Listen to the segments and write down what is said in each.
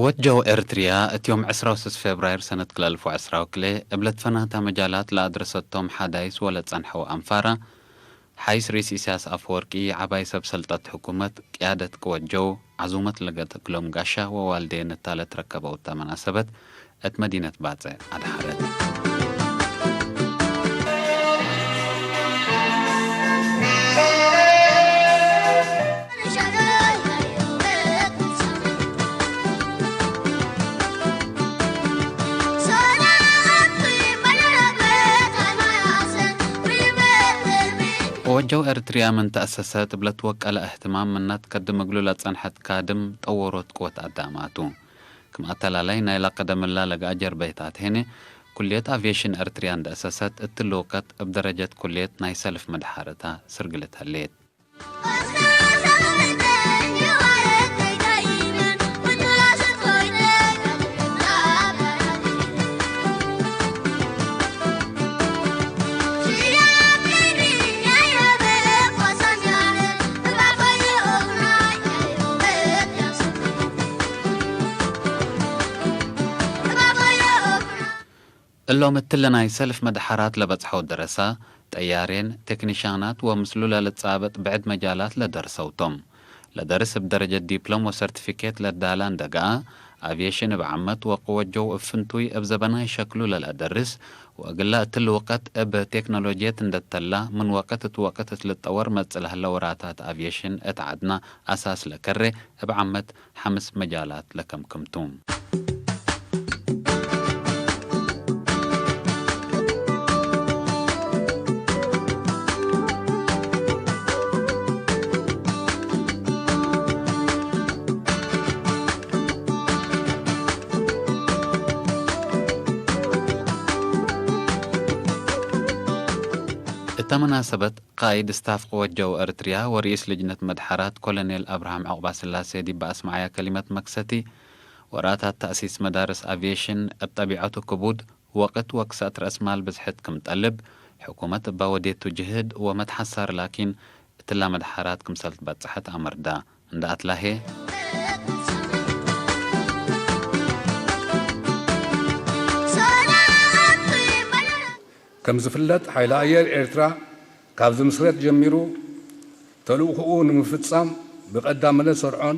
ወጀው ኤርትርያ እቲዮም ዕስራው ስስ ፌብራይር ሰነት ክለልፎ ዕስራው ክሌ እብለት ፈናታ መጃላት ለኣድረሰቶም ሓዳይስ ወለ ጸንሐው ኣንፋራ ሓይስ ርኢስ ኢሳያስ ኣፈወርቂ ዓባይ ሰብ ሰልጠት ሕኩመት ቅያደት ቅወጀው ዓዙመት ለገተ ክሎም ጋሻ ወዋልዴ ንታለት ረከበው እታ መናሰበት እት መዲነት ባጸ ኣድሓረት። ወጀው ኤርትርያ ምን ተኣሰሰት ብለት ወቀለ እህትማም ምናት ከድም እግሉ ለጸንሐት ካድም ጠወሮት ቅወት ኣዳማቱ። ክም ኣተላላይ ናይላ ቀደምላ ለገኣ ጀርበይታት ሄነ ኩልየት ኣቪዬሽን ኤርትርያ እንደእሰሰት እትልውቀት እብ ደረጀት ኩልየት ናይ ሰልፍ መድሓረታ ስርግልት ህሌት። እሎም እትለ ናይ ሰልፍ መድሓራት ለበጽሐው ደረሳ፣ ጠያሬን፣ ቴክኒሻናት ወምስሉ ለልጻበጥ ብዕድ መጃላት ለደርሰውቶም። ለደርስ እብ ደረጀት ዲፕሎም ወሰርቲፊኬት ለዳላ እንደገኣ፣ ኣቪዬሽን እብ ዓመት ወቅወጀው እብ ፍንቱይ እብ ዘበናይ ሸክሉ ለልአደርስ፣ ወእግላ እትሊ ወቀት እብ ቴክኖሎጅየት እንደተላ፣ ምን ወቀት እት ወቀት እት ልጠወር መጽእ ለህለ ወራታት ኣቪዬሽን እት ዓድና ኣሳስ ለከሬ፣ እብ ዓመት ሐምስ መጃላት ለከምክምቱ። እታ መናሰበት ቃይድ ስታፍ ቅወት ጀው ኤርትርያ ወርኢስ ልጅነት መድሓራት ኮሎኔል ኣብርሃም ዑቕባስላሴ ዲብ ኣስማዓያ ከሊመት መክሰቲ፣ ወራታት ተእሲስ መዳርስ ኣቪዬሽን እብ ጠቢዐቱ ክቡድ፣ ወቅት ወክሳት ረእስማል ብዝሕት ክም ጠልብ፣ ሕኩመት እባ ወዴቱ ጅህድ ወመትሓሳር ላኪን፣ እትላ መድሓራት ክምሰል ትበጽሐት ኣመርዳ። እንዳ ኣትላሄ። ከም ዝፍለጥ፣ ሓይሊ ኣየር ኤርትራ ካብ ዝምስረት ጀሚሩ፣ ተልእኾኡ ንምፍጻም ብቐዳምነት ሰርዖን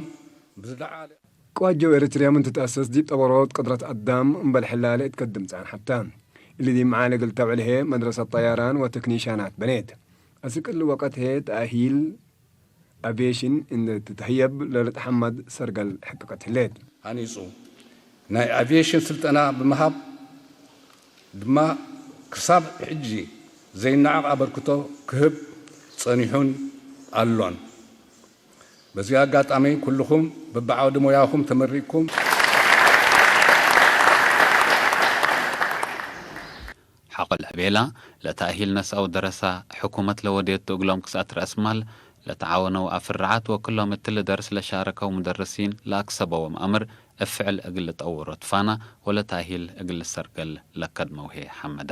ብዝለዓለ ቅዋጀው ኤርትርያ ምን ትትኣሰስ ዲብ ጠበሮት ቅድረት ኣዳም እምበል ሕላለ እት ከድም ጸንሐታ። እሊ ዲብ መዓለግል ተውዕልሄ መድረሰት ጠያራን ወተክኒሻናት በኔት። ኣስቅል ወቀት ሄ ተኣሂል ኣቪዬሽን እንደ ትትህየብ ለልትሓመድ ሰርገል ሕቅቀት ህሌት። ሃኒጹ ናይ ኣቪዬሽን ስልጠና ብምሃብ ድማ ክሳብ ሕጂ ዘይነዓቕ ኣበርክቶ ክህብ ጸኒሑን ኣሎን። በዚ ኣጋጣሚ ኩልኹም በብዓውዲ ሞያኹም ተመሪቕኩም ሓቆል ዕቤላ ለተእሂል ነስአው ደረሳ ሕኩመት ለወዴቱ እግሎም ክስኣት ረእስማል ለተዓወነው ኣፍርዓት ወክሎም እትሊ ደርስ ለሻረከው ሙደርሲን ለኣክሰበዎም ኣምር እፍዕል እግል ጠውሮት ፋና ወለታሂል እግል ሰርገል ለከድመውሄ ሐመዳ።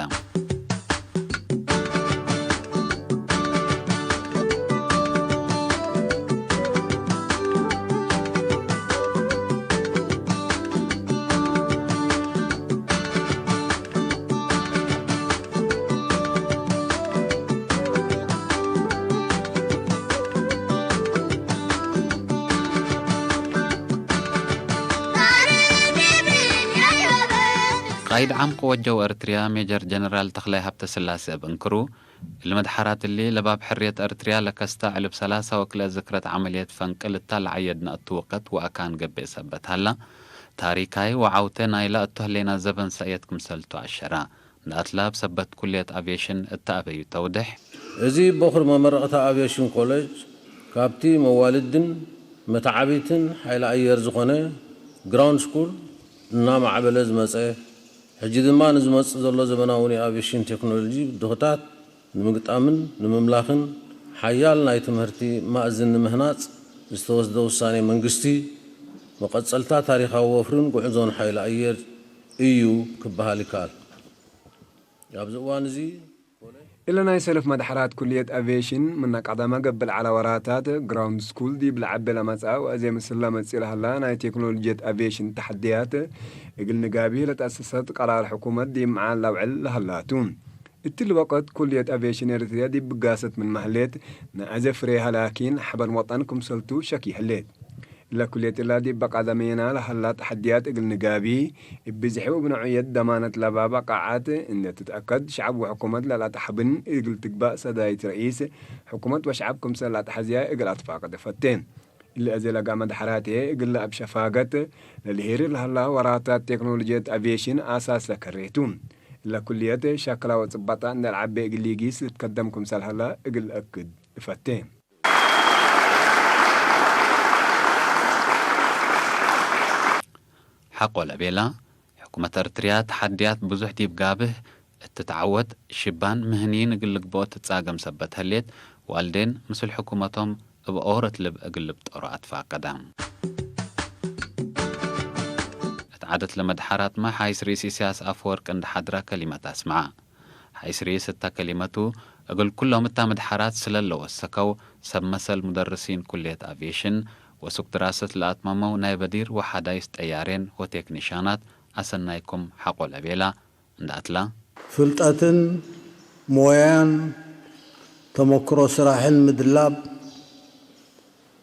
ቃይድ ዓም ቅወት ጀው ኤርትርያ ሜጀር ጀነራል ተኽላይ ሃብተስላሴ እብ እንክሩ፣ እሊ መድሓራት እሊ ለባብ ሕርየት ኤርትርያ ለከስታ ዕልብ ሰላሳ ወክልኤ ዝክረት ዓመልየት ፈንቅል እታ ለዓየድና እቱ ወቀት ወአካን ገብእ ሰበት ሀላ፣ ታሪካይ ወዓውተ ናይላ እቱ ህሌና ዘበን ሰእየት ክምሰልቱ አሸራ። ንኣትላብ ሰበት ኩልየት ኣቪዬሽን እተኣበዩ ተውድሕ። እዚ ቦኽሪ መመረቕታ ኣቪዬሽን ኮሌጅ ካብቲ መዋልድን መተዓብይትን ሓይሊ ኣየር ዝኾነ ግራውንድ ስኩል እናማዕበለ ዝመጸ፣ ሕጂ ድማ ንዝመጽእ ዘሎ ዘመናዊ ናይ ኣቪዬሽን ቴክኖሎጂ ብድሆታት ንምግጣምን ንምምላኽን ሓያል ናይ ትምህርቲ ማእዝን ንምህናጽ ዝተወስደ ውሳኔ መንግስቲ መቐጸልታ ታሪኻዊ ወፍርን ጉዕዞን ሓይሊ ኣየር እዩ ክበሃል ይከኣል። ኣብዚ እዋን እዚ እለ ናይ ሰለፍ መድሓራት ኩልየት ኣቪዬሽን ምና ቀዳማ ገብል ዓላ ወራታት ግራውንድ ስኩል ዲብ ለዓቤ ለመጽኣ ወእዜ ምስላ መጽእ ለሀላ ናይ ቴክኖሎጅየት ኣቪዬሽን ተሐድያት እግል ንጋቢ ለተአሰሰት ቀራር ሕኩመት ዲብ መዓል ለአውዕል ለሀላቱ። እትሊ ወቅት ኩልየት ኣቪዬሽን ኤረትርያ ዲብ ብጋሰት ምን መህሌት ነአዜ ፍሬ ሀላኪን ሐበን ወጠን ክምሰልቱ ሸክ ይህሌት። እለ ኩልየት እላ ዲብ በቃ ደመየና ለሀላ ተሐድያት እግል ንጋቢ፣ እብ ብዝሒ ወእብ ነውዕየት ደማነት ለባ በቃዓት እንዴ ትትአከድ፣ ሸዐብ ወሕኩመት ለለአትሐብን እግል ትግባእ ሰዳይት ረኢስ ሕኩመት ወሸዐብ ክምሰል ለአትሐዝያ እግል አትፋቅድ እፈቴ። እለ እዜ ለጋ መድሐራቴ እግል ለአብ ሸፋገት ለልሄሪ ለሀላ ወራታት ቴክኖሎጅየት አቪዬሽን አሳስ ለከሬቱ። እለ ኩልየት ሸክላ ወጽባጣ እንዴ ለዐቤ እግል ሊጊስ ልትከደም ክምሰል ሀላ እግል እክድ እፈቴ። ሐቆ ለቤላ፣ ሕኩመት ኤርትርያ ተሓድያት ብዙሕ ዲብ ጋብህ እትትዓወት ሽባን ምህንይን እግል ልግብኦ ትጻገም ሰበት ህሌት፣ ዋልዴን ምስል ሕኩመቶም እብ ኦረት ልብ እግል ልብጠሮ አትፋቀዳ። እት ዓደት ለመድሓራትመ ሓይስ ርኢስ ኢሳያስ አፈወርቅ እንደ ሓድራ ከሊመት አስመዓ። ሓይስ ርኢስ እተ ከሊመቱ፣ እግል ኩሎም እታ ምድሓራት ስለለ ወሰከው፣ ሰብ መሰል ሙደርሲን ኩልየት አቪዬሽን ወሱቅ ድራሰት ለአትመመው ናይ በዲር ወሓዳይስ ጠያሬን ወቴክኒሻናት አሰናይኩም ሐቆ ለቤላ እንደ አትላ፣ ፍልጠትን ሞያን ተመክሮ ስራሕን ምድላብ፣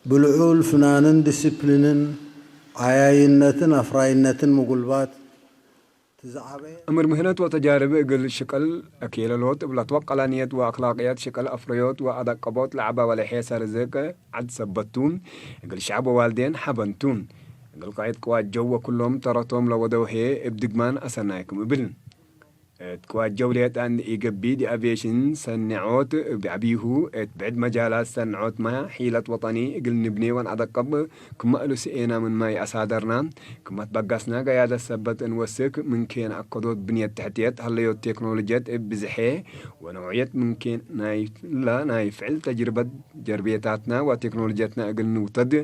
ብልዑል ፍናንን ዲሲፕሊንን ዓያይነትን አፍራይነትን ምጉልባት፣ እምር ምህነት ወተጃርብ እግል ሽቅል አኬለሎት እብ ለትወቀላ ንየት ወአክላቅየት ሽቅል አፍረዮት ወአደቀቦት ለዐባ ወለሔሰ ርዝቅ ዐድ ሰበቱ፣ እግል ሸዐብ ወዋልዴን ሐበንቱ። እግል ቃይድ ቅዋት ጀው ወኩሎም ተረቶም ለወደው ህዬ እብ ድግማን አሰናይኩም እብል። እት ቅዋት ጀው ሌጠ እንዴ ኢገብእ ዲአቪዬሽን ሰኔዖት እብ ዐቢሁ እት ብዕድ መጃላት ሰንዖትመ ሒለት ወጠኒ እግል ንብኔ ወንአደቀብ ክመ እሉ ስኤና ምንመ ይአሳደርና፣ ክመ ትበገስና ገያደት ሰበት እንወስክ፣ ምንኬ ነአከዶት ብንየት ተሕትየት ሀለዮት ቴክኖሎጅየት እብ ብዝሔ ወነውዕየት ምንኬ ናይላ ናይ ፍዕል ተጅርበት ጀርቤታትና ወቴክኖሎጅየትና እግል ንውተድ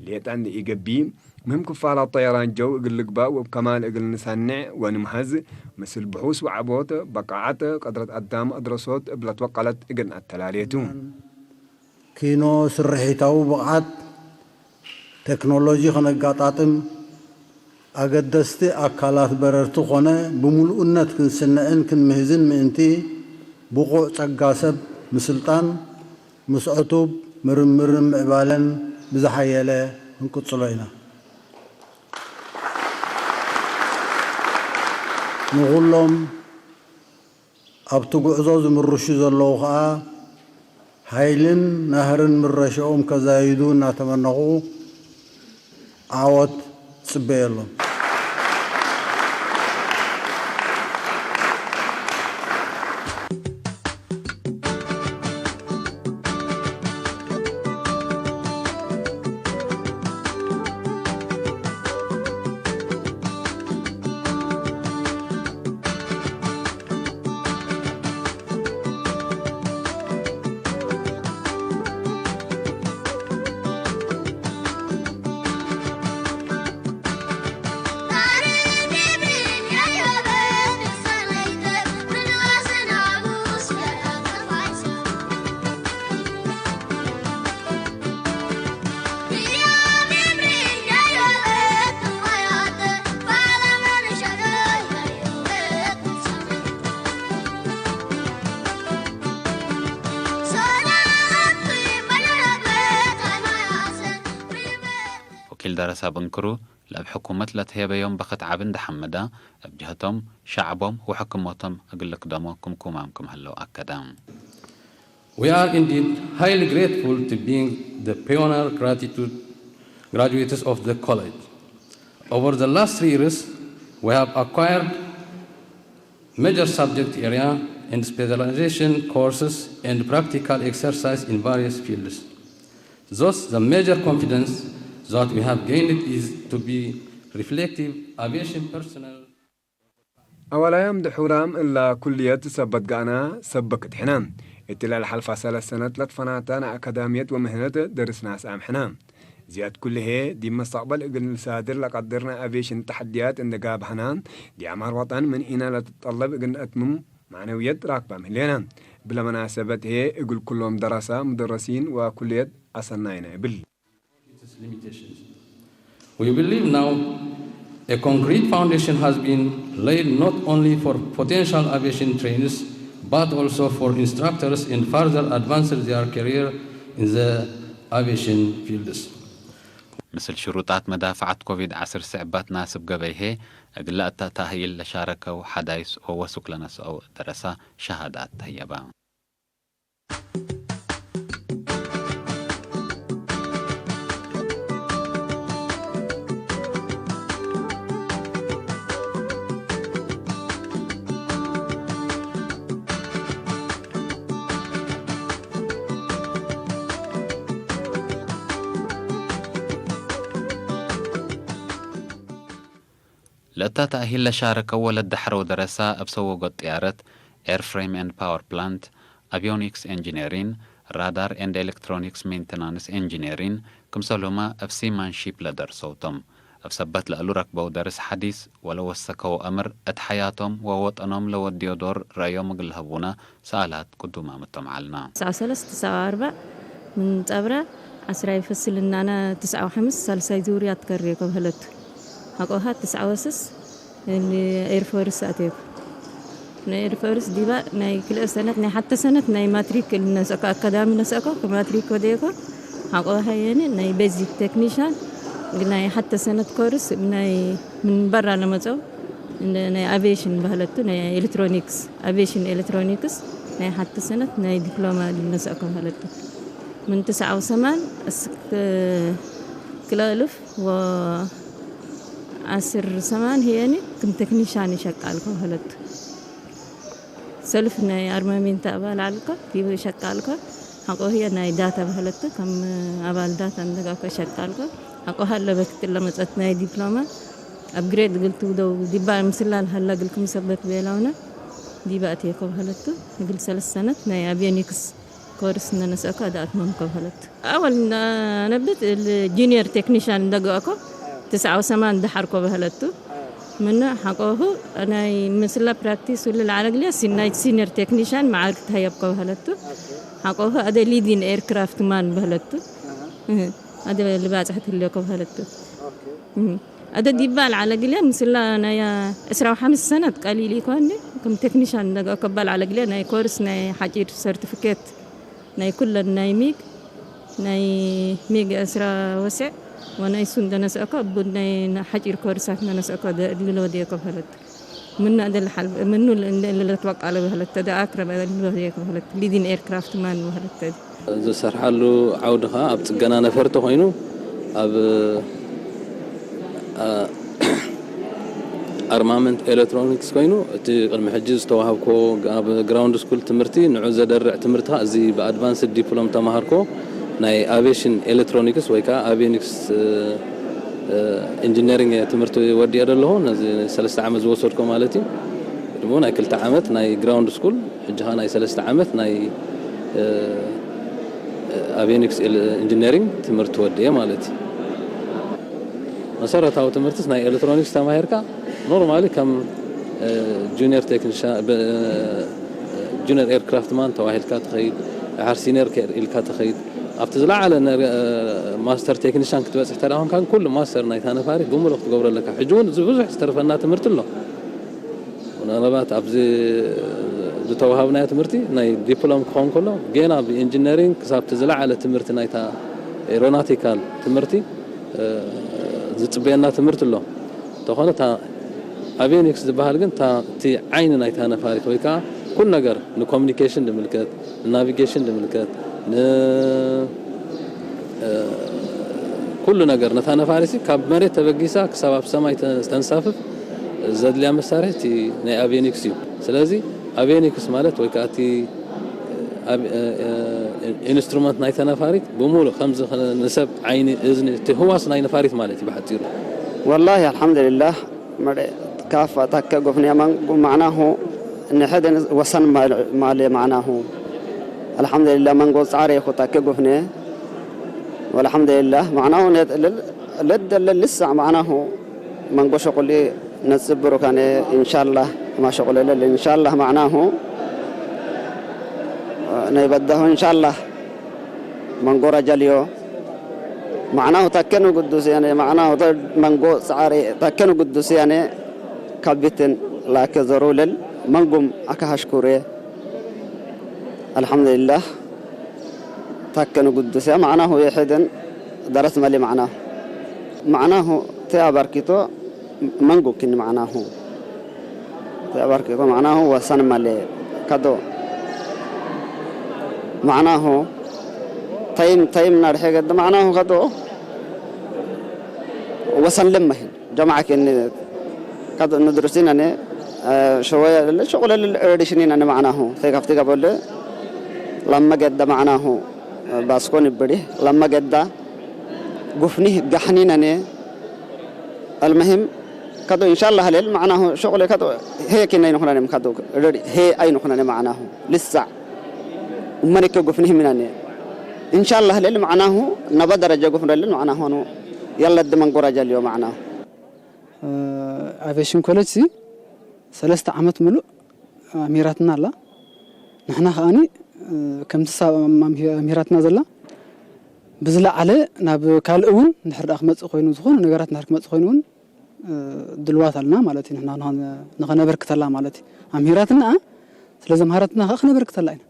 ሌጠ እንዴ ኢገብእ፣ ምህም ክፋላት ጠየራን ጀው እግል ልግባእ ወእብ ከማል እግል ንሰኔዕ ወንምሀዝ፣ ምስል ብሑስ ወዐቦት፣ በቃዓት፣ ቅድረት አዳም፣ አድረሶት እብ ለትወቀለት እግል ነአተላሌቱ። ኪኖ ስርሒታዊ ብቕዓት ቴክኖሎጂ ከነጋጣጥም፣ ኣገደስቲ ኣካላት በረርቲ ኮነ ብምሉእነት ክንስንዕን ክንምህዝን ምእንቲ፣ ብቑዕ ጸጋ ሰብ ምስልጣን፣ ምስ ዕቱብ ምርምርን ምዕባለን ብዝሓየለ ክንቅጽሎ ኢና። ንኹሎም ኣብቲ ጉዕዞ ዝምርሹ ዘለዉ ኸኣ፣ ሓይልን ናህርን ምረሻኦም ከዛይዱ እናተመነኹ፣ ዓወት እጽበየሎም። ወኪል ደረሳ ብንክሩ፣ ለእብ ሕኩመት ለትሄበዮም በክት ዐቢ እንደ ሐመዳ፣ እብ ጀህቶም ሸዕቦም ወሕክሞቶም እግል ልክደሞ ክምኩማም ክም ህለው አከደ። We are indeed highly grateful to being the pioneer gratitude graduates of the college. Over the last three years, we have acquired major subject area and specialization courses and practical exercise in various fields. Thus, the major confidence that we have gained is to be reflective aviation personnel. አዋላያም ድሑራም እላ ኩልየት ሰበት ጋና ሰበክት ሕና። እትላ ለሐልፋ ሰለስ ሰነት ለትፈናታ ንአካዳምየት ወምህነት ደርስና ሰአም ሕና። ዚያድ ኩልሄ፣ ዲብ መስተቅበል እግል ንሳድር ለቀድርና አቪዬሽን ተሐድያት እንደ ጋብሐና፣ ዲብ አማር ወጠን ምን ኢና ለትጠለብ እግል ነአትምም ማዕነውየት ራክባ ምህሌና ብለመናሰበት ሄ እግል ኩሎም ደረሳ ሙደረሲን ወኩልየት ኣሰናይና ይብል። Its limitations. We believe now a concrete foundation has been laid not only for potential aviation trainees but also for instructors in further advancing their career in the aviation fields. ምስል ሽሩጣት መዳፍዓት ኮቪድ ዓስር ስዕባት ናስብ ገበይሄ እግለ እታ ታህይል ለሻረከው ሓዳይስ ወወሱክ ለነስአው ደረሳ ሸሃዳት ተህየባ። ለእታ ተእሂል ለሻረከ ወለት ዳሕረው ደረሳ እብ ሰወጎ ጥያረት፣ ኤርፍሬም ኤንድ ፓወር ፕላንት፣ ኣቪዮኒክስ ኤንጂኔሪን፣ ራዳር ኤንድ ኤሌክትሮኒክስ ሜንቴናንስ ኤንጂኔሪን፣ ክምሰልሁማ እብ ሲማንሺፕ ለደርሰውቶም። እብ ሰበት ለእሉ ረክበው ደርስ ሓዲስ ወለወሰከው አምር እት ሐያቶም ወወጠኖም ለወድዮ ዶር ረእዮም እግል ለህቡነ ሰኣላት ቅዱማም እቶም ዐልና። تسعة وثلاثين تسعة وأربعين من ጸብረ ዓስራይ ፈስል እናና ትስዓ ወሓምስ ሳልሳይ ዙርያ ትከሬ ከብህለቱ ሃቆሃት ትስዓ ወስስ ኤርፎርስ ኣቴኩ ናይ ኤርፎርስ ዲባ ናይ ክልኤ ሰነት ናይ ሓተ ሰነት ናይ ማትሪክ ነስእኮ ኣካዳሚ ነስእኮ ከማትሪክ ወደየኮ ሓቆ ሃየኒ ናይ ቤዚክ ቴክኒሻን ናይ ሓተ ሰነት ኮርስ ናይ ምን በራ ለመጸው ናይ ኣቪዬሽን ባህለቱ ናይ ኤሌክትሮኒክስ ኣቪዬሽን ኤሌክትሮኒክስ ናይ ሓተ ሰነት ናይ ዲፕሎማ ነስእኮ ባህለቱ ምን ትስዓ ወሰማን እስክ ክልተ እልፍ ወዓስር ሰማን ህየኒ ክም ቴክኒሻን ይሸቃል ከብህለቱ ሰልፍ ናይ ኣርማሜንት ኣባል ዓልኮ ዲቡ ሸቃልኮ ሓቆ ህየ ናይ ዳታ በህለቱ ከም ኣባል ዳታ እንደጋኮ ሸቃልኮ ሓቆ ሃለበት ክለመጸት ናይ ዲፕሎማ ኣብ ግሬድ ግልቱ ደው ዲባ ምስላል ሃላ ግልኩም ሰበት ቤላውና ዲባ እትየ ከብህለቱ ግል ሰለስተ ሰነት ናይ ኣቪዮኒክስ ኮርስ ነነስአኮ ኣደ ኣትመምኮ በህለቱ ኣወል ነብት ጁኒየር ቴክኒሻን እንደገአኮ ትስዓ ወሰማን ደሓርኮ በህለቱ ምነ ሓቆሁ ናይ ምስላ ፕራክቲስ ሁሉ ለዓለ ግልያ ናይ ሲኒየር ቴክኒሻን መዓርግ ተህየብኮ በህለቱ ሓቆሁ ኣደ ሊዲን ኤርክራፍት ማን በህለቱ ኣደ ልባጽሕ ትህልዮኮ በህለቱ ኣደ ዲባ ለዓለ ግልያ ምስላ ናይ ዕስራ ወሓምስ ሰነት ቀሊል ይኮኒ ከም ቴክኒሻን እንደገአኮ ባል ዓለ ግልያ ናይ ኮርስ ናይ ሓጪድ ሰርቲፊኬት ናይ ኩለን ናይ ሚግ ናይ ሚግ ዕስራ ወስዕ ወናይ ሱ እንደነስአኮ ቡድ ናይ ሓጪር ኮርሳት እንደነስአኮ እድል ወዲየኮ በህለቱ ምኑ ኣደል ሓል ምኑ ለለት ወቃለ በህለት ተደ ኣክረብ ኣደል ወዲየኮ በህለት ሊዲን ኤርክራፍት ማን በህለት ተደ ዝሰርሓሉ ዓውዲ ከዓ ኣብ ፅገና ነፈርቲ ኮይኑ ኣብ ኣርማመንት ኤሌክትሮኒክስ ኮይኑ እቲ ቅድሚ ሕጂ ዝተዋሃብኮ ኣብ ግራውንድ ስኩል ትምህርቲ ንዑ ዘደርዕ ትምህርቲ ከዓ እዚ ብኣድቫንስድ ዲፕሎም ተማሃርኮ ናይ ኣቪዬሽን ኤሌክትሮኒክስ ወይ ከዓ ኣቪዮኒክስ ኢንጂነሪንግ ትምህርቲ ወዲአ ዘለኹ ነዚ ሰለስተ ዓመት ዝወሰድኮ ማለት እዩ ድሞ ናይ ክልተ ዓመት ናይ ግራውንድ ስኩል ሕጂ ከዓ ናይ ሰለስተ ዓመት ናይ ኣቪዮኒክስ ኢንጂነሪንግ ትምህርቲ ወዲአ ማለት እዩ መሰረታዊ ትምህርትስ ናይ ኤሌክትሮኒክስ ተማሂርካ ኖርማሊ ከም ጁኒየር ቴክኒሻን ጁኒየር ኤርክራፍት ማን ተባሂልካ ትኸይድ ድሓር ሲኒየር ኢልካ ትኸይድ ኣብቲ ዝለዓለ ማስተር ቴክኒሻን ክትበፅሕ ተዳ ኮንካ ኩሉ ማስተር ናይታ ነፋሪት ብምሉእ ክትገብሮ ኣለካ ሕጂ እውን ብዙሕ ዝተርፈና ትምህርቲ ኣሎ ምናልባት ኣብዚ ዝተዋሃብናዮ ትምህርቲ ናይ ዲፕሎም ክኸውን ከሎ ጌና ብኢንጂነሪንግ ክሳብቲ ዝለዓለ ትምህርቲ ናይታ ኤሮናቲካል ትምህርቲ ዝፅበየና ትምህርቲ ኣሎ እንተኾነ እታ ኣቬኒክስ ዝበሃል ግን እቲ ዓይኒ ናይታ ነፋሪት ወይ ከዓ ኩሉ ነገር ንኮሚኒኬሽን ዝምልከት ንናቪጌሽን ዝምልከት ን ኩሉ ነገር ነታ ነፋሪት ካብ መሬት ተበጊሳ ክሳብ ኣብ ሰማይ ተንሳፍፍ ዘድልያ መሳርሒ እቲ ናይ ኣቬኒክስ እዩ ስለዚ ኣቬኒክስ ማለት ወይ ከዓ እቲ ኢንስትሩመንት ናይ ተነፋሪት ብሙሉ ከምዚ ንሰብ ዓይኒ እዝኒ እቲ ህዋስ ናይ ነፋሪት ማለት እዩ ብሓፂሩ والله الحمد لله ካፋ ታከ ጎፍንያ ማንጎ ማዕናሁ ንሕደ ወሰን ማለ ማዕናሁ الحمد لله ማንጎ ጻዕረ ይኹ ታከ ጎፍንየ والحمد لله ማዕናሁ ለደለ ልሳዕ ማዕናሁ ማንጎ ሸቁሊ ነጽብሩ ካነ إن شاء الله ማሸቁለለል ኢንሻላህ ማዕናሁ ናይ በዳሁ ኢንሻላህ መንጎራ ጃልዮ ማዕናሁ ታከኑ ቅዱስ ያኔ ማዕናሁ መንጎ ጸዓሪ ታከኑ ቅዱስ ያኔ ካቢትን ላከ ዘሩለል መንጉም ኣካሃሽኩሬ ኣልሐምዱሊላህ። ታከኑ ቅዱስ ያ ማዕናሁ የሕድን ደረስ መሊ ማዕናሁ ማዕናሁ ተያባርኪቶ መንጉ ክን ማዕናሁ ተያባርኪቶ ማዕናሁ ወሰን መሊ ከዶ ማዕናሁ ተይም ተይም ናድሐ ገድ ማዕናሁ ከዶ ወሰን ለመህን ጀማዓ ከን ከዶ ንድሩሲን ኣነ ሸወያ ለለ ሸቁለ ለለ ርድሽኒን ኣነ ማዕናሁ ተይካፍቲ ገበለ ለመ ገደ ማዕናሁ ባስኮን ይብዲ ለመ ገዳ ጉፍኒ ጋሕኒን ኣነ المهم كدو إن شاء الله هلل معناه شغل كدو هي كنا ينخنا كدو هي أي نخنا معناه لسه ومن يكون قفنه من أني إن شاء الله هلل معناه نبى درجة قفنا لل معناه أنو يلا الدمن قرجة اليوم معناه ኣቪዬሽን ኮሌጅ ሲ ሰለስተ ዓመት ሙሉእ ኣምሂራትና ኣላ። ንሕና ከኣኒ ከምቲ ኣምሂራትና ዘላ ብዝለዓለ ናብ ካልእ እውን እንድሕር ደኣ ክመፅእ ኮይኑ ዝኾነ ነገራት እንድሕር ክመፅእ ኮይኑ እውን ድልዋት ኣልና ማለት እዩ። ንሕና ንኸነበርክተላ ማለት እዩ። ኣምሂራትና ስለ ዘምሃረትና ከዓ ክነበርክተላ ኢና።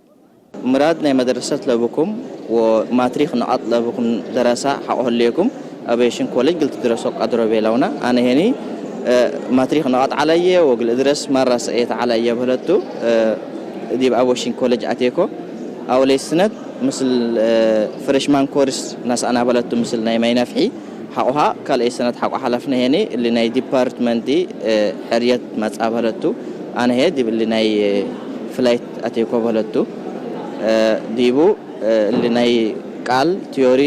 مراد ናይ መድረሰት ለብኩም ወማትሪክ ንቓጥ ለብኩም ደረሳ ሓቆ ህልየኩም ኣበየሽን ኮሌጅ ግልቲ ድረሶ ቃድሮ ቤላውና ኣነ ሄኒ ማትሪክ ንቓጥ ዓላየ ወግል እድረስ ማራስ እየት ዓላየ በለቱ ዲብ ኣበሽን ኮሌጅ ኣቴኮ ኣውለይ ስነት ምስል ፍሬሽማን ኮርስ ናስኣና በለቱ ምስል ናይ ማይ ነፍሒ ሓቆሃ ካልኣይ ሰነት ሓቆ ሓላፍነ ሄኒ እሊ ናይ ዲፓርትመንቲ ሕርየት መጻ በለቱ ኣነ ሄ ዲብ እሊ ናይ ፍላይት ኣቴኮ በለቱ ዲቡ እሊ ናይ ቃል ቲዮሪ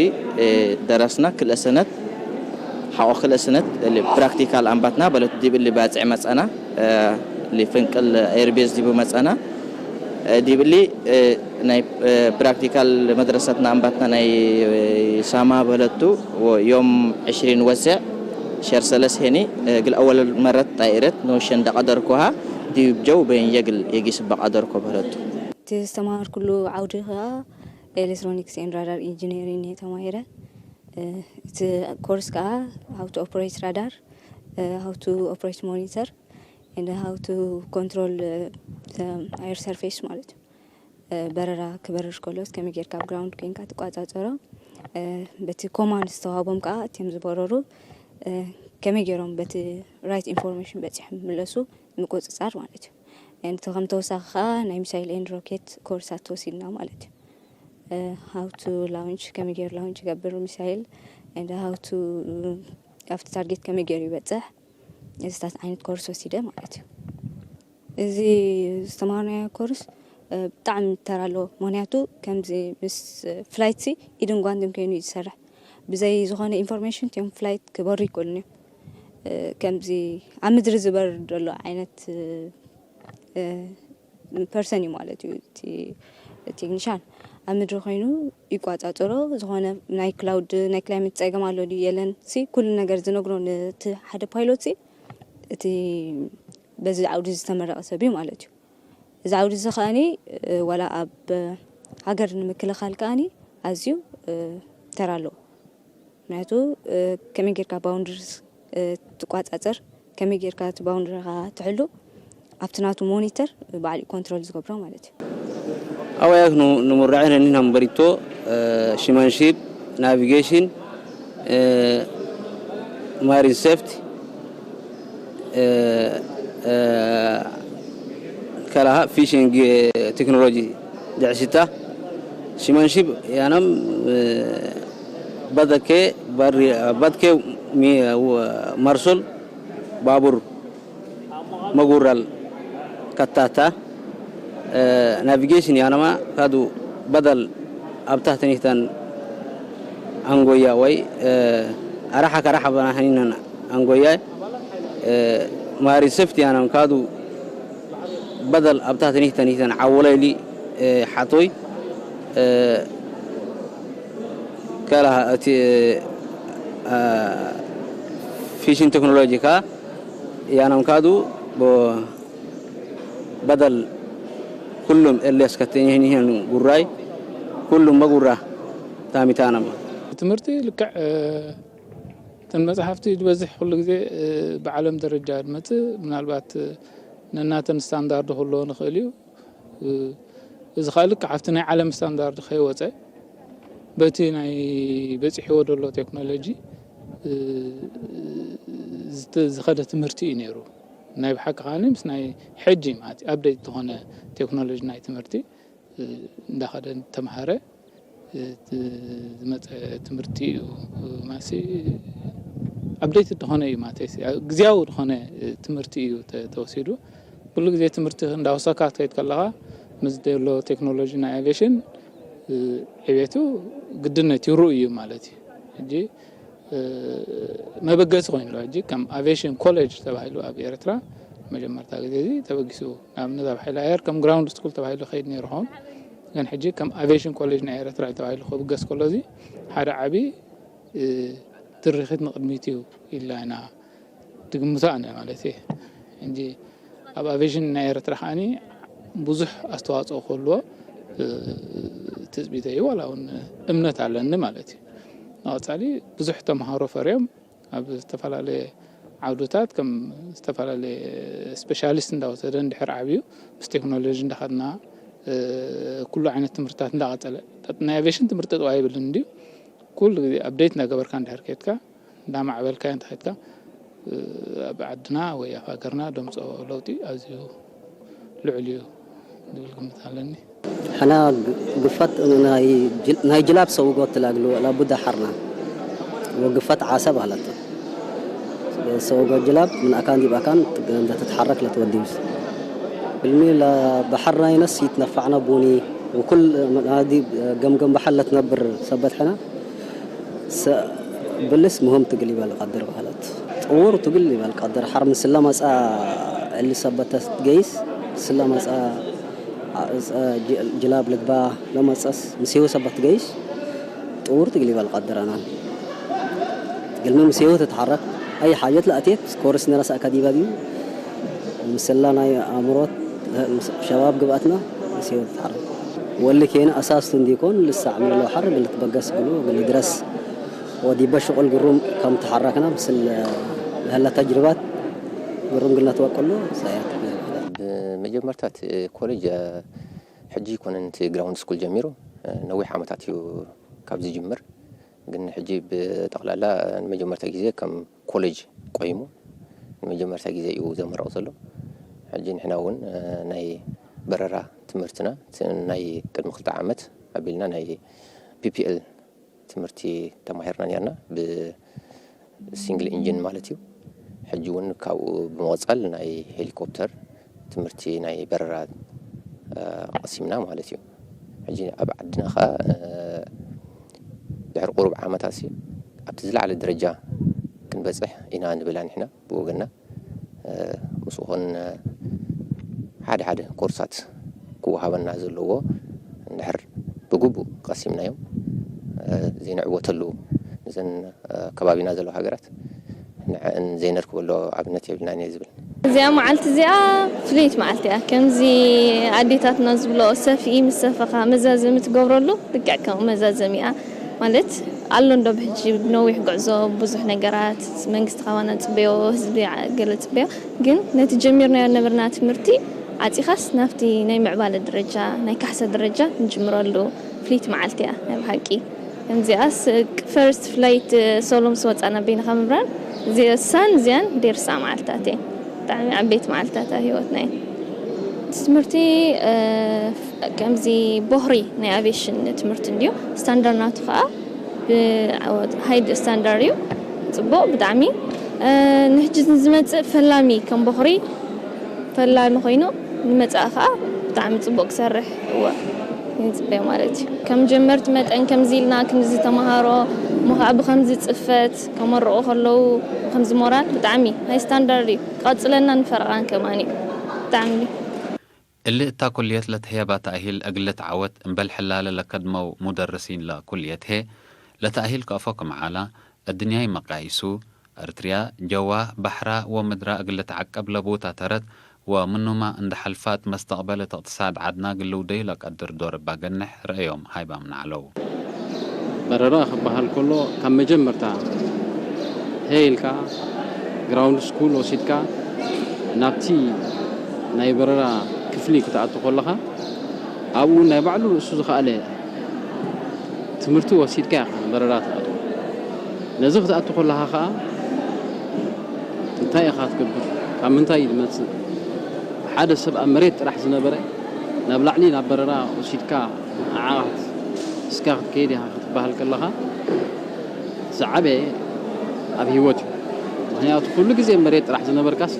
ደረስና ክልእ ሰነት ሓቆ ክልእ ሰነት እሊ ፕራክቲካል ኣንባትና በለቱ ዲብ እሊ ባጽዕ መጸና እሊ ፍንቅል ኤርቤዝ ዲቡ መጸና ዲብ እሊ ናይ ፕራክቲካል መድረሰትና ኣንባትና ናይ ሳማ በለቱ ዮም ዕሽሪን ወስዕ ሸር ሰለስ ሄኒ ግል ኣወል መረት ጣይረት ኖሸን ደቀደርኩሃ ዲብ ጀው በይን የግል የጊስ በቀደርኮ በለቱ። እቲ ዝተማሃርኩሉ ዓውዲ ከዓ ኤሌክትሮኒክስ ኤንድ ራዳር ኢንጂነሪንግ እየ ተማሂረ። እቲ ኮርስ ከዓ how to operate radar, how to operate monitor and how to control air surface ማለት እዩ። በረራ ክበርር ከሎስ ከመይ ጌርካ ኣብ ግራውንድ ኮይንካ ትቋጻጸሮ። በቲ ኮማንድ ዝተዋህቦም ከዓ እቲም ዝበረሩ ከመይ ገይሮም በቲ ራይት ኢንፎርሜሽን በፂሖም ምለሱ ምቁፅፃር ማለት እዩ። እቲ ከም ተወሳኺ ከዓ ናይ ሚሳይል ኤንድ ሮኬት ኮርሳት ወሲድና ማለት እዩ። How to launch ከመይ ገይሩ ላውንች ይገብር ሚሳይል and how to ኣብቲ ታርጌት ከመይ ገይሩ ይበፅሕ እዚታት ዓይነት ኮርስ ወሲደ ማለት እዩ። እዚ ዝተማሃርናዮ ኮርስ ብጣዕሚ ተራ ኣለዎ። ምክንያቱ ከምዚ ምስ ፍላይት ሲ ኢድን ጓንትን ኮይኑ እዩ ዝሰርሕ። ብዘይ ዝኾነ ኢንፎርሜሽን እቲኦም ፍላይት ክበሩ ይክእሉን እዮም። ከምዚ ኣብ ምድሪ ዝበርር ዘሎ ዓይነት ፐርሰን እዩ ማለት እዩ። እቲ ቴክኒሻን ኣብ ምድሪ ኮይኑ ይቋፃፀሮ። ዝኾነ ናይ ክላውድ ናይ ክላይመት ፀገም ኣሎ ድዩ የለን ሲ ኩሉ ነገር ዝነግሮ ነቲ ሓደ ፓይሎት ሲ እቲ በዚ ዓውዲ ዝተመረቐ ሰብ እዩ ማለት እዩ። እዚ ዓውዲ እዚ ከኣኒ ዋላ ኣብ ሃገር ንምክልኻል ከኣኒ ኣዝዩ ተራ ኣለዎ። ምክንያቱ ከመይ ጌርካ ባውንድሪስ ትቋፃፀር፣ ከመይ ጌርካ እቲ ባውንድሪኻ ትሕሉ፣ ኣብቲ ናቱ ሞኒተር ባዕሉ ኮንትሮል ዝገብሮ ማለት እዩ። Awayaknu numurra'ina ninam barito shimanship navigation marine safety kalaha fishing technology decsita shimanship yanam badake badke marsol babur magural kattata navigation yanama kadu badal abtah tanihtan angoya way araha karaha bana haninan angoya mari safety yanam kadu badal abtah tanihtan ihtan awlayli hatoy kala ati fishing technology ka yanam kadu bo بدل كلهم اللي اسكتين هنا هنا قراي، كلهم بقرا تامي تانا. ትምህርቲ ልክዕ እተን መፅሓፍቲ ዝበዝሕ ኩሉ ግዜ ብዓለም ደረጃ ዝመፅእ ምናልባት ነናተን ስታንዳርድ ክህልዎ ንኽእል እዩ። እዚ ከዓ ልክዕ ኣብቲ ናይ ዓለም ስታንዳርድ ከይወፀ በቲ ናይ በፂሕዎ ዘሎ ቴክኖሎጂ ዝኸደ ትምህርቲ እዩ ነይሩ። ናይ ብሓቂ ከዓ ምስ ናይ ሕጂ ማለት ኣፕዴት ዝኾነ ቴክኖሎጂ ናይ ትምህርቲ እንዳኸደ ተምሃረ ዝመፀ ትምህርቲ እዩ። ማሲ ኣፕዴት ዝኾነ እዩ ማለት ግዜያዊ ዝኾነ ትምህርቲ እዩ ተወሲዱ። ኩሉ ግዜ ትምህርቲ እንዳወሰካ ትኸይድ ከለኻ ምስ ዘሎ ቴክኖሎጂ ናይ ኣቪሽን ዕቤቱ ግድነት ይርኡ እዩ ማለት እዩ። ሕጂ መበገሲ ኮይኑ ኣሎ። ሕጂ ከም ኣቪሽን ኮሌጅ ተባሂሉ ኣብ ኤርትራ መጀመርታ ግዜ እዚ ተበጊሱ ንኣብነት ኣብ ሓይሊ ኣየር ከም ግራውንድ ስኩል ተባሂሉ ከይድ ነይሩ ኸውን። ግን ሕጂ ከም ኣቪሽን ኮሌጅ ናይ ኤርትራ ተባሂሉ ክብገስ ከሎ እዚ ሓደ ዓብዪ ትርኺት ንቕድሚት እዩ ኢልና ኢና ድግምቶ ኣነ ማለት እየ። ሕጂ ኣብ ኣቪሽን ናይ ኤርትራ ከዓኒ ብዙሕ ኣስተዋፅኦ ክህልዎ ትፅቢተ እዩ፣ ዋላ እውን እምነት ኣለኒ ማለት እዩ። ንቐፃሊ ብዙሕ ተምሃሮ ፈርዮም ኣብ ዝተፈላለየ ዓውድታት ከም ዝተፈላለየ ስፔሻሊስት እንዳወሰደ እንድሕር ዓብዩ ምስ ቴክኖሎጂ እንዳኸድና ኩሉ ዓይነት ትምህርትታት እንዳቐፀለ ናይ ኣቪሽን ትምህርቲ ጠጠው ኣይብልን እንድዩ። ኩሉ ግዜ ኣፕዴት እንዳገበርካ እንድሕር ከድካ እንዳማዕበልካ እንተኸድካ ኣብ ዓድና ወይ ኣብ ሃገርና ደምፅኦ ለውጢ ኣዝዩ ልዑል እዩ ዝብል ግምት ኣለኒ። ሕና ግፈት ናይ ጅላብ ሰውጎት ትላግሉ ላቡዳ ሓርና ወግፈት ዓሰብ ኣለቶ ሰውጎት ጅላብ ምን ኣካን ዲብ ኣካን እንደተትሓረክ ለትወዲብስ ብልሚ ለባሕር ናይነስ ይትነፋዕና ቡኒ ወኩል ገምገም ባሕር ለትነብር ሰበት ሕና ብልስ ምህም ትግል ይበል ቀድር በሃለት ጥውር ትግል ይበል ቀድር ሓር ምስለ መጻ እሊ ሰበተት ገይስ ምስለ መጻ ጅላብ ልግባ ለመጸስ ምስው ሰበት ገይስ ጥውር ትግል ይበል ቀድር ኣናን ትግልሚ ምስው ትትሓረክ ኣይ ሓጀት ለኣቴት ኮርስ ነረስ ኣካዲባ ዲዩ ምስላ ናይ ኣእምሮት ሸባብ ግብኣትና ምስው ትትሓረክ ወሊ ኬን ኣሳስቱ እንዲኮን ልሳዕ ምንሎ ሓር ግልትበገስ ግሉ ግልድረስ ወዲበ ሽቁል ግሩም ከም ተሓረክና ምስል ለህለ ተጅርባት ግሩም ግልነት ወቅሉ ሳያት ብመጀመርታት ኮሌጅ ሕጂ ይኮነን እቲ ግራውንድ ስኩል ጀሚሩ ነዊሕ ዓመታት እዩ ካብ ዝጅምር ግን ሕጂ ብጠቕላላ ንመጀመርታ ግዜ ከም ኮሌጅ ቆይሙ ንመጀመርታ ግዜ እዩ ዘመረቕ ዘሎ ሕጂ ንሕና እውን ናይ በረራ ትምህርትና ናይ ቅድሚ ክልተ ዓመት ኣቢልና ናይ ፒፒኤል ትምህርቲ ተማሂርና ነርና ብሲንግል ኢንጂን ማለት እዩ። ሕጂ እውን ካብኡ ብምቕፃል ናይ ሄሊኮፕተር ትምህርቲ ናይ በረራ ቀሲምና ማለት እዩ። ሕጂ ኣብ ዓድና ከዓ ድሕሪ ቁሩብ ዓመታት ኣብቲ ዝለዓለ ደረጃ ክንበፅሕ ኢና ንብላ ንሕና ብወገንና። ምስኡኹን ሓደ ሓደ ኮርሳት ክወሃበና ዘለዎ እንድሕር ብግቡእ ቀሲምናዮም ዘይንዕወተሉ እዘን ከባቢና ዘለዋ ሃገራት ንዕን ዘይነርክበሉ ኣብነት የብልናን እየ ዝብል። እዚኣ መዓልቲ እዚኣ ፍልይት መዓልቲ እያ። ከምዚ ኣዴታትና ዝብሎ ሰፍኢ ምስ ሰፈኻ መዛዘሚ ትገብረሉ ልክዕ ከምኡ መዛዘሚ እያ። ማለት ኣሎ እንዶ ብሕጂ ብነዊሕ ጉዕዞ ብዙሕ ነገራት መንግስቲ ካባና ዝፅበዮ ህዝቢ ገለ ዝፅበዮ ግን ነቲ ጀሚርናዮ ዝነበርና ትምህርቲ ዓፂኻስ ናብቲ ናይ ምዕባለ ደረጃ ናይ ካሕሳ ደረጃ ንጅምረሉ ፍልይቲ መዓልቲ እያ ናይ ብሓቂ ከምዚኣስ ፈርስት ፍላይት ሶሎ ምስ ወፃና በይንኻ ምብራር እዚሳን እዚያን ደርሳ መዓልትታት እየ ብጣዕሚ ዓበይቲ መዓልትታት ኣብ ህይወትና እየ ትምህርቲ ከምዚ ቦህሪ ናይ ኣቬሽን ትምህርቲ እንድዩ ስታንዳር ናቱ ከዓ ሃይድ ስታንዳር እዩ ፅቡቅ ብጣዕሚ ንሕጂ ዝመፅእ ፈላሚ ከም ቦኽሪ ፈላሚ ኮይኑ ንመፅኣ ከዓ ብጣዕሚ ፅቡቅ ክሰርሕ እወ ይፅበ ማለት እዩ ከም ጀመርቲ መጠን ከምዚ ኢልና ክንዚ ተምሃሮ እሞ ከዓ ብከምዚ ፅፈት ከመርቁ ከለዉ ከምዚ ሞራል ብጣዕሚ ሃይ ስታንዳርድ እዩ ክቐፅለና ንፈረቓን ከማን እዩ ብጣዕሚ እሊ እታ ኩልየት ለትህየባ ተእሂል እግል ልትዓወት እምበል ሕላለ ለከድመው ሙደርሲን ለኩልየት ህዬ፣ ለተእሂል ከእፎ ክም ዓላ፣ እድንያይ መቃይሱ፣ እርትርያ፣ ጀዋ፣ ባሕራ ወምድራ እግል ልትዓቀብ ለቡታ ተረት ومنهما እንዳ ሓልፋት መስተቕበል እቲ እቕትሳድ ዓድና ግልው ደይሎ ቀድር ዶር እባ ገንሕ ረእዮም ሃይባምና ኣለው። በረራ ክበሃል ከሎ ካብ መጀመርታ ሄ ኢልካ ግራውንድ ስኩል ወሲድካ ናብቲ ናይ በረራ ክፍሊ ክትኣቱ ከለኻ ኣብኡ ናይ ባዕሉ ርእሱ ዝኸኣለ ትምህርቲ ወሲድካ ኢኻ በረራ ትኣቱ። ነዚ ክትኣቱ ከለኻ ኸዓ እንታይ ኢኻ ትገብር? ካብ ምንታይ እዩ ዝመጽእ? ሓደ ሰብ ኣብ መሬት ጥራሕ ዝነበረ ናብ ላዕሊ ናብ በረራ ወሲድካ ንዓኻ እስካ ክትከይድ ኢኻ ክትበሃል ከለኻ ዝዓበየ ኣብ ህይወት እዩ። ምክንያቱ ኩሉ ግዜ መሬት ጥራሕ ዝነበርካስ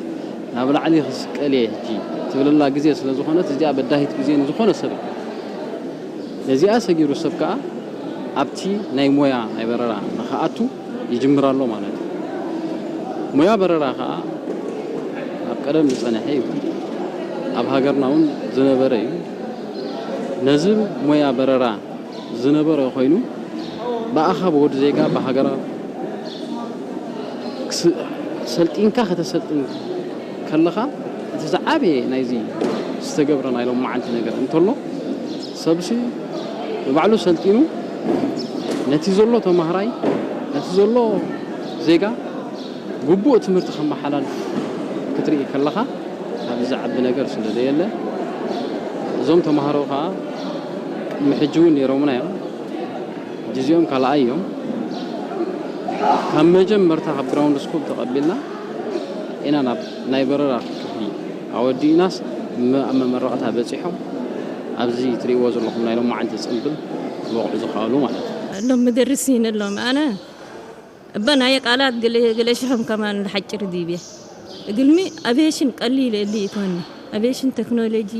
ናብ ላዕሊ ክስቀል እየ ሕጂ ትብለላ ግዜ ስለ ዝኾነት እዚኣ በዳሂት ግዜ ንዝኾነ ሰብ እዩ። ነዚኣ ሰጊሩ ሰብ ከኣ ኣብቲ ናይ ሞያ ናይ በረራ ንኽኣቱ ይጅምር ኣሎ ማለት እዩ። ሞያ በረራ ከኣ ኣብ ቀደም ዝጸንሐ እዩ። ኣብ ሃገርና እውን ዝነበረ እዩ። ነዚ ሞያ በረራ ዝነበረ ኮይኑ ብኣኻ ብወዲ ዜጋ ብሃገራ ክስ- ሰልጢንካ ከተሰልጥን ከለኻ እቲ ዝዓበየ ናይዚ ዝተገብረ ናይ ሎማዓንቲ ነገር እንተሎ ሰብሲ ንባዕሉ ሰልጢኑ ነቲ ዘሎ ተማሃራይ ነቲ ዘሎ ዜጋ ግቡእ ትምህርቲ ከመሓላልፍ ክትርኢ ከለኻ ካብዚ ዝዓቢ ነገር ስለ ዘየለ እዞም ተማሃሮ ከዓ ቅድሚ ሕጂ እውን ነይሮምና እዮም። ጊዜኦም ካልኣይ እዮም። ካብ መጀመርታ ካብ ግራውንድ ስኩል ተቐቢልና ኢና ናብ ናይ በረራ ክፍሊ ኣወዲእናስ ም- ኣብ መመረቕታ በፂሖም ኣብዚ ትሪእዎ ዘለኹም ናይ ሎማዓንቲ ፅምብል ክበቕዑ ዝኸኣሉ ማለት እዩ። اللهم درسين اللهم أنا እባ ናይ ቃላት ገለ ገለ ሽሖም ከማን ሓጭር ዲብየ እግልሚ ኣቬሽን ቀሊል እሊ ይኮኒ ኣቬሽን ቴክኖሎጂ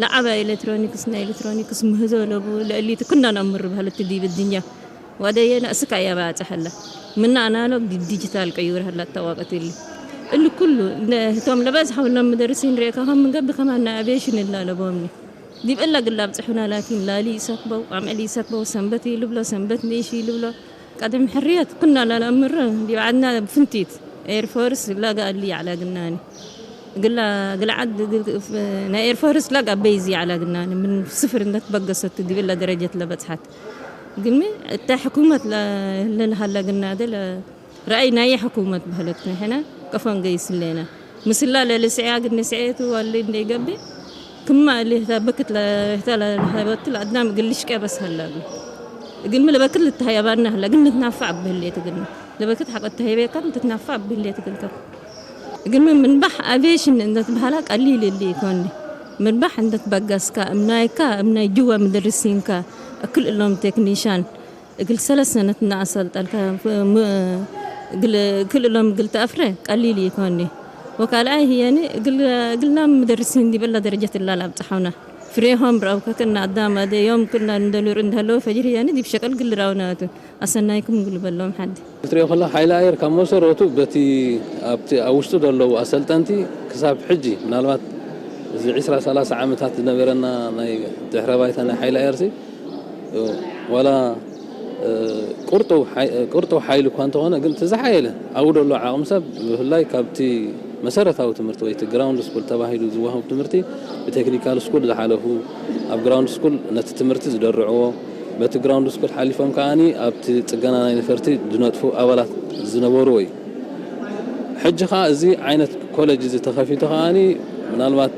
ለዓባ ኤሌክትሮኒክስ ናይ ኤሌክትሮኒክስ ምህዞ ለቡ ለእሊ ትኩና ነምር ባህል ትዲብ ድኛ ወደየ ነእስካ እያ ባጽሐላ ምና ኣናሎግ ዲጂታል ቀዩር ሀላ ተዋቀት እሊ እሊ ኩሉ እቶም ለበዝ ሐውሎም ምደርሲን ሬካ ከም ምገብ ከማን ናይ ኣቬሽን እላ ለቦምኒ ዲብ እላ ግላ ብጽሑና ላኪን ላሊ ይሰክበው ኣምዕል ይሰክበው ሰንበት ይልብሎ ሰንበት ንእሽ ይልብሎ ቀደም ሕርየት ኩና ላላ ምረ ዲብ ዓድና ፍንቲት ኤርፎርስ ላጋ ኣሊ ያዕላ ግናኒ ግላ ግልዓድ ናይ ኤርፎርስ ላጋ በይዚ ያዕላ ግናኒ ምን ስፍር እንደት በገሰት ዲብ እላ ደረጀት ለበጽሓት ግሚ እታ ሕኩመት ለልሃላ ግና ደለ رأي ናይ ሕኩመት በህለት ንሕነ ቀፎን ገይስሌና ምስላ ለልስዕያ ግን ንስዕየቱ ወሊ እንደይገብእ ክማ እሊ ህታ በክት ለህታ ለሀበቱ ለአድናም ግልሽ ቀበስ ሀላሉ እግልሚ ለበክት ልትሀያባና ህላ ግን ልትናፋዕ ብህሌት እግልሚ ለበክት ሐቀ ተሀይቤካ ልትናፋዕ ብህሌት እግልከ እግልሚ ምንባሕ አቪዬሽን እንደትበሃላ ቀሊል እሊ ይኮኒ ምንባሕ እንደትበገስካ እምናይካ እምናይ ጅዋ ምድርሲንካ እክል እሎም ቴክኒሻን እግል ሰለስ ሰነት እናኣሰልጠልካ ክልሎም እግል ተኣፍረ ቀሊል ይኮኒ ወካልኣይ ህየኒ እግልና ምደርሲን ዲበላ ደረጀት እላል ኣብፅሐውና ፍሬሆም ረአውከ ክና ኣዳም ኣደ ዮም ክና እንደሉር እንደህለው ፈጅር ህየኒ ዲብ ሸቀል ግል ራውናቱ ኣሰናይኩም ግል በሎም ሓዲ ክትሪኦ ከላ ሓይሊ ኣየር ካብ መሰረቱ በቲ ኣብቲ ኣብ ውሽጡ ዘለዉ ኣሰልጠንቲ ክሳብ ሕጂ ምናልባት እዚ ዕስራ ሰላሳ ዓመታት ዝነበረና ናይ ድሕረ ባይታ ናይ ሓይሊ ኣየርሲ ዋላ ቁርጡው ሓይሊ እኳ እንተኾነ ግን እቲ ዝሓየለ ኣብኡ ዘሎ ዓቕሚ ሰብ ብፍላይ ካብቲ መሰረታዊ ትምህርቲ ወይ እቲ ግራውንድ ስኩል ተባሂሉ ዝወሃብ ትምህርቲ ብቴክኒካል ስኩል ዝሓለፉ ኣብ ግራውንድ ስኩል ነቲ ትምህርቲ ዝደርዕዎ በቲ ግራውንድ ስኩል ሓሊፎም ከዓኒ ኣብቲ ፅገና ናይ ነፈርቲ ዝነጥፉ ኣባላት ዝነበርዎ እዩ። ሕጂ ከዓ እዚ ዓይነት ኮለጅ እዚ ተኸፊቱ ከዓኒ ምናልባት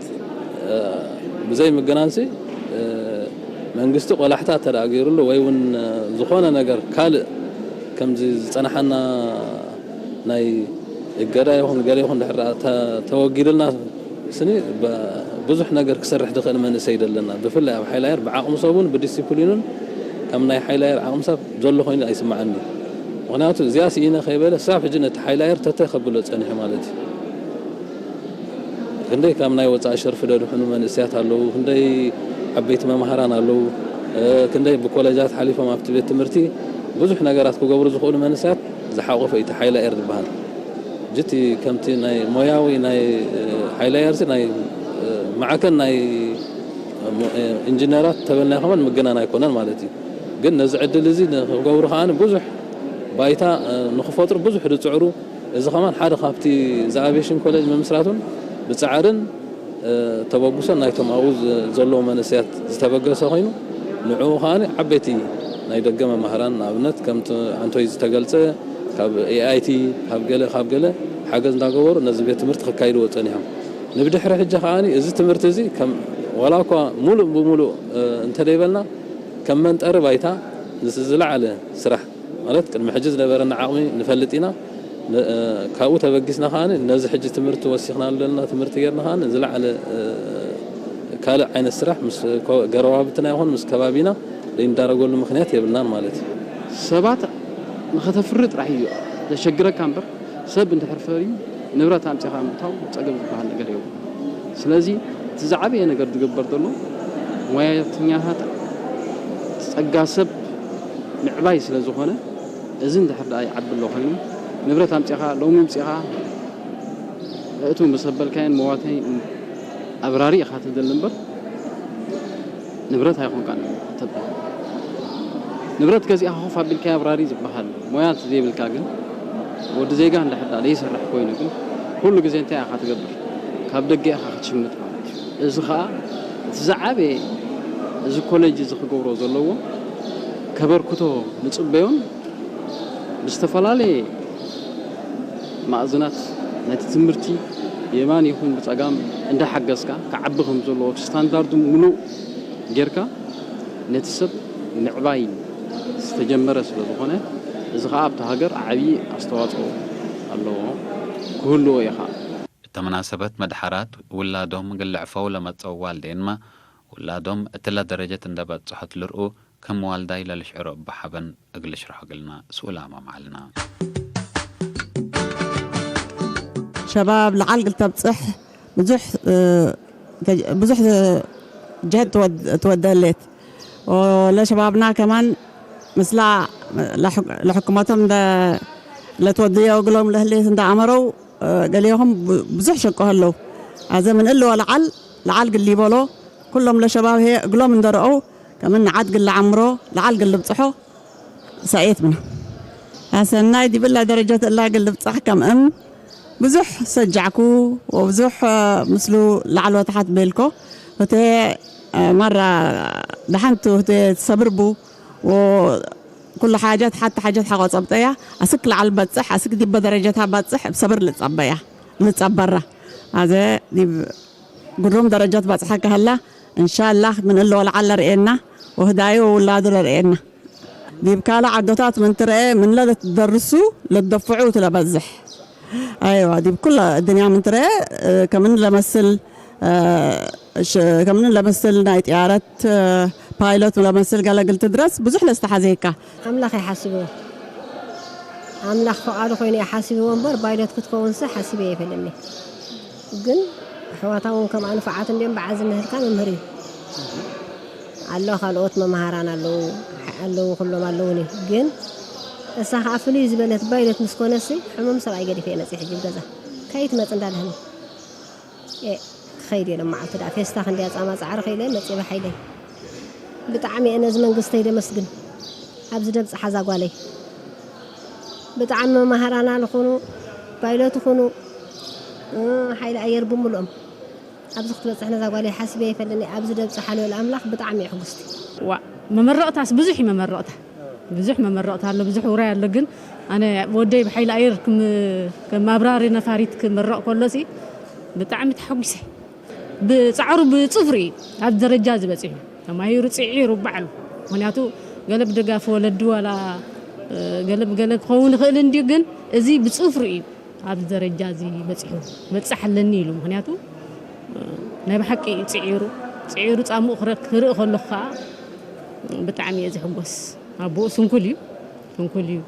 ብዘይ ምግናንሲ መንግስቲ ቆላሕታ እንተ ገይሩሉ ወይ እውን ዝኾነ ነገር ካልእ ከምዚ ዝፀናሓና ናይ እገዳ ይኹን ገለ ይኹን ድሕር ተወጊድልና ስኒ ብዙሕ ነገር ክሰርሕ ዝኽእል መንእሰይ ደለና ብፍላይ ኣብ ሓይሊ ኣየር ብዓቕሚ ሰቡን ብዲሲፕሊኑን ከም ናይ ሓይሊ ኣየር ዓቕሚ ሰብ ዘሎ ኮይኑ ኣይስምዓኒ ምክንያቱ እዚኣ ስኢነ ከይበለ ሳብ ሕጂ ነቲ ሓይሊ ኣየር ተተ ከብሎ ፀኒሑ ማለት እዩ ክንደይ ካብ ናይ ወፃኢ ሸርፊ ደድሕኑ መንእስያት ኣለዉ ክንደይ ዓበይቲ መምሃራን ኣለዉ ክንደይ ብኮለጃት ሓሊፎም ኣብቲ ቤት ትምህርቲ ብዙሕ ነገራት ክገብሩ ዝኽእሉ መንእስያት ዝሓቆፈ እዩ ሓይሊ ኣየር ዝበሃል ጅቲ ከምቲ ናይ ሞያዊ ናይ ሓይሊ ኣየርሲ ናይ ማዕከን ናይ ኢንጂነራት ተበልና ከማን ምግናን ኣይኮነን ማለት እዩ ግን ነዚ ዕድል እዚ ንክገብሩ ከዓ ብዙሕ ባይታ ንክፈጥሩ ብዙሕ ዝፅዕሩ እዚ ከማን ሓደ ካብቲ ዝኣቬሽን ኮሌጅ ምምስራቱን ብፃዕርን ተበግሶ ናይቶም ኣብኡ ዘለዉ መንእሰያት ዝተበገሰ ኮይኑ፣ ንዕኡ ከኣ ዓበይቲ ናይ ደገ መማህራን፣ ንኣብነት ከምቲ ኣንቶይ ዝተገልጸ፣ ካብ ኤኣይቲ፣ ካብ ገለ ካብ ገለ ሓገዝ እንዳገበሩ ነዚ ቤት ትምህርቲ ከካይድዎ ጸኒሖም። ንብድሕሪ ሕጂ ከኣ እዚ ትምህርቲ እዚ ከም ዋላ እኳ ሙሉእ ብሙሉእ እንተደይበልና፣ ከም መንጠሪ ባይታ ዝለዓለ ስራሕ ማለት ቅድሚ ሕጂ ዝነበረና ዓቕሚ ንፈልጥ ኢና። ካብኡ ተበጊስና ከኣ ነዚ ሕጂ ትምህርቲ ወሲኽናሉ ዘለና ትምህርቲ ጌርና ከኣ ዝለዓለ ካልእ ዓይነት ስራሕ ምስ ገረባብትና ይኹን ምስ ከባቢና ዘይንዳረገሉ ምኽንያት የብልናን ማለት እዩ። ሰባት ንኸተፍሪ ጥራሕ እዩ ዘሸግረካ እምበር፣ ሰብ እንድሕር ፈርዩ ንብረት ኣምፂኻ ምእታው ፀገም ዝበሃል ነገር የብሉ። ስለዚ እቲ ዝዓበየ ነገር ዝግበር ዘሎ ሞያተኛታት ጸጋ ሰብ ምዕባይ ስለ ዝኾነ፣ እዚ እንድሕር ደኣ ይዓቢ ኣሎ ኮይኑ፣ ንብረት ኣምጺኻ ሎሚ ምጺኻ እቱ ምስ ኣበልካዮን መዋተይ ኣብራሪ ኢኻ ትደሊ እምበር ንብረት ኣይኾንካን ተብል። ንብረት ገዚእኻ ኮፍ ኣቢልካ ኣብራሪ ዝበሃል ሞያ እንተዘይብልካ ግን ወዲ ዜጋ እንድሕር ደኣ ዘይሰርሕ ኮይኑ ግን ኩሉ ግዜ እንታይ ኢኻ ትገብር? ካብ ደገ ኢኻ ክትሽምት ማለት እዩ። እዚ ኸኣ እቲ ዝዓበየ እዚ ኮሌጅ እዚ ክገብሮ ዘለዎ ከበርክቶ ንጽበዮን ብዝተፈላለየ ማእዝናት ነቲ ትምህርቲ ብየማን ይኹን ብጸጋም እንዳሓገዝካ ክዓቢ ከም ዘለዎ እቲ ስታንዳርዱ ምሉእ ጌርካ ነቲ ሰብ ምዕባይ ዝተጀመረ ስለ ዝኾነ እዚ ኸዓ ኣብታ ሃገር ዓብዪ ኣስተዋፅኦ ኣለዎ ክህልዎ እዩ ኸዓ። እተ መናሰበት መድሓራት ውላዶም ግልዕፈው ለመጸው ዋልዴንማ ውላዶም እትለ ደረጀት እንደበጽሖት ልርኡ ከም ዋልዳይ ለልሽዕሮ እባ ሓበን እግል ሽርሖ ግልና ስኡላማ መዓልና። ሸባብ ለዓል ግል ተብጽሕ ብዙሕ ብዙሕ ጀህድ ትወደሌት ለሸባብና ከማን ምስላ ለሕኩመቶም ለትወድዮ እግሎም ለህሌት እንዳ ኣመረው ገሊኹም ብዙሕ ሸቀ ኣለዉ። ኣዘ ምን እልዎ ለዓል ለዓል ግል ይበሎ ኩሎም ለሸባብ ሄ እግሎም እንደረአው ከምን ንዓድ ግል ለዓምሮ ለዓል ግል ልብጽሖ ሰእየት ምና ኣሰናይ ዲብላ ደረጃት እላ ግል ልብጻሕ ከም እም ብዙሕ ሰጃዕኩ ወብዙሕ ምስሉ ላዕል ወታሓት ቤልኮ ህተ ማራ ደሓንቱ ህተ ትሰብርቡ ኩሉ ሓጃት ሓቲ ሓጃት ሓቆ ጸብጠያ ኣስክ ላዕል በጽሕ ኣስክ ዲበ ደረጃታ በጽሕ ብሰብር ልጸበያ ልጸበራ ኣዘ ዲብ ግሩም ደረጃት በጽሓ ከህላ እንሻላህ ምን እለ ወልዓል ለርእየና ወህዳዩ ወውላዱ ለርእየና ዲብ ካልእ ዓዶታት ምን ትረኤ ምን ለትደርሱ ለትደፍዑ እቲ ለበዝሕ ኣይዋ ዲብ ኩለ እድንያ ምን ትረኤ ከምን ለመስል ከምን ለመስል ናይ ጥያረት ፓይሎት ለመስል ገለግል ትድረስ ብዙሕ ለስተሓዘየካ ኣምላኽ ይሓስብዎ ኣምላኽ ፈቓዱ ኮይኑ ይሓስብዎ እምበር ባይሎት ክትከውንሰ ሓሲበ የፈለኒ ግን ኣሕዋታ እውን ከምኣ ንፉዓት እንድዮም በዓል ዝምህርካ መምህር እዩ ኣሎ ካልኦት መምሃራን ኣለዉ ኣለዉ ኩሎም ኣለዉኒ ግን እሳ ከዓ ፍልይ ዝበለት ባይሎት ምስ ኮነሲ ሕሙም ሰብኣይ ገዲፈ እየ መፅእ ሕጂ ገዛ ከይትመፅ እንዳለህኒ ክኸይድ እየ ሎም መዓልቲ ደኣ ፌስታ ክንደያ ፃማ ፃዕሪ ኸይለ መፅእ ብሓይለይ ብጣዕሚ እየ ነዚ መንግስተይ ደመስግን ኣብዚ ደብፅሓ እዛ ጓለይ ብጣዕሚ መማህራና ንኹኑ ፓይለት ኹኑ ሓይሊ ኣየር ብምልኦም ኣብዚ ክትበፅሕ ነዛ ጓለይ ሓሲበ ይፈልኒ ኣብዚ ደብፅሓ ልብል ኣምላኽ ብጣዕሚ እየ ሕጉስቲ። ዋእ መመረቕታስ ብዙሕ እዩ መመረቕታ ብዙሕ መመረቕታ ኣሎ ብዙሕ ውራይ ኣሎ ግን ኣነ ወደይ ብሓይሊ ኣየር ከም ኣብራሪ ነፋሪት ክምረቕ ከሎሲ ብጣዕሚ ተሓጒሰ ብፃዕሩ ብፅፍሪ እዩ ኣብዚ ደረጃ እዚ በፂሑ ተማሂሩ ፅዒሩ ባዕሉ ምክንያቱ ገለ ብደጋፊ ወለዲ ዋላ ገለ ብገለ ክኸውን ይኽእል እንድዩ ግን እዚ ብፅፍሪ እዩ ኣብዚ ደረጃ እዚ በፂሑ ክበፅሕ ኣለኒ ኢሉ ምክንያቱ ናይ ብሓቂ እዩ ፅዒሩ ፅዒሩ ፃምኡ ክርኢ ከለኹ ከዓ ብጣዕሚ እየ ዝሕጎስ ኣቦኡ ስንኩል እዩ ስንኩል እዩ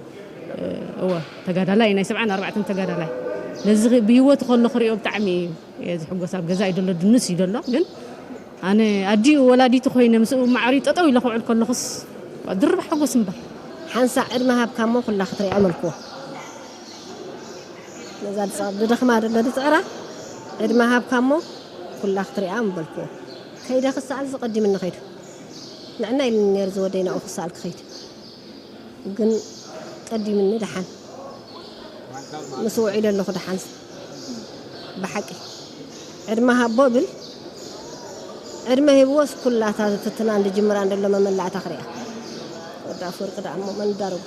እወ ተጋዳላይ ናይ ሰብዓን ኣርባዕተን ተጋዳላይ ነዚ ብሂወቱ ከሎ ክሪኦ ብጣዕሚ እዩ ዝሕጎስ ኣብ ገዛ እዩ ዘሎ ድንስ እዩ ዘሎ ግን ኣነ ኣዲኡ ወላዲቱ ኮይነ ምስኡ ማዕሪ ጠጠው ኢለ ክውዕል ከለኹስ ድርብ ሓጎስ እምበር ሓንሳእ ዕድመ ሃብካ እሞ ኩላ ክትሪኣ መልክዎ ነዛ ድደኽማ ደሎ ድፅዕራ ዕድመ ሃብካ እሞ ኩላ ክትሪኣ ምበልክዎ ከይደ ክሰኣል ዝቐዲምኒ ከይዱ ንዕና ኢልኒ ነይሩ ዝወደይ ናብኡ ክሰኣል ክኸይድ ግን ቀዲምኒ ደሓን ምስ ውዒለ ኣለኹ ደሓን ብሓቂ ዕድመ ሃቦ ብል ዕድመ ሂብዎስ ኩላታ ትትናን ዝጅምራ እንደሎ መመላእታ ክሪኣ። ወዲ ኣፈወርቂ ደኣ እሞ መን ዳርጉ?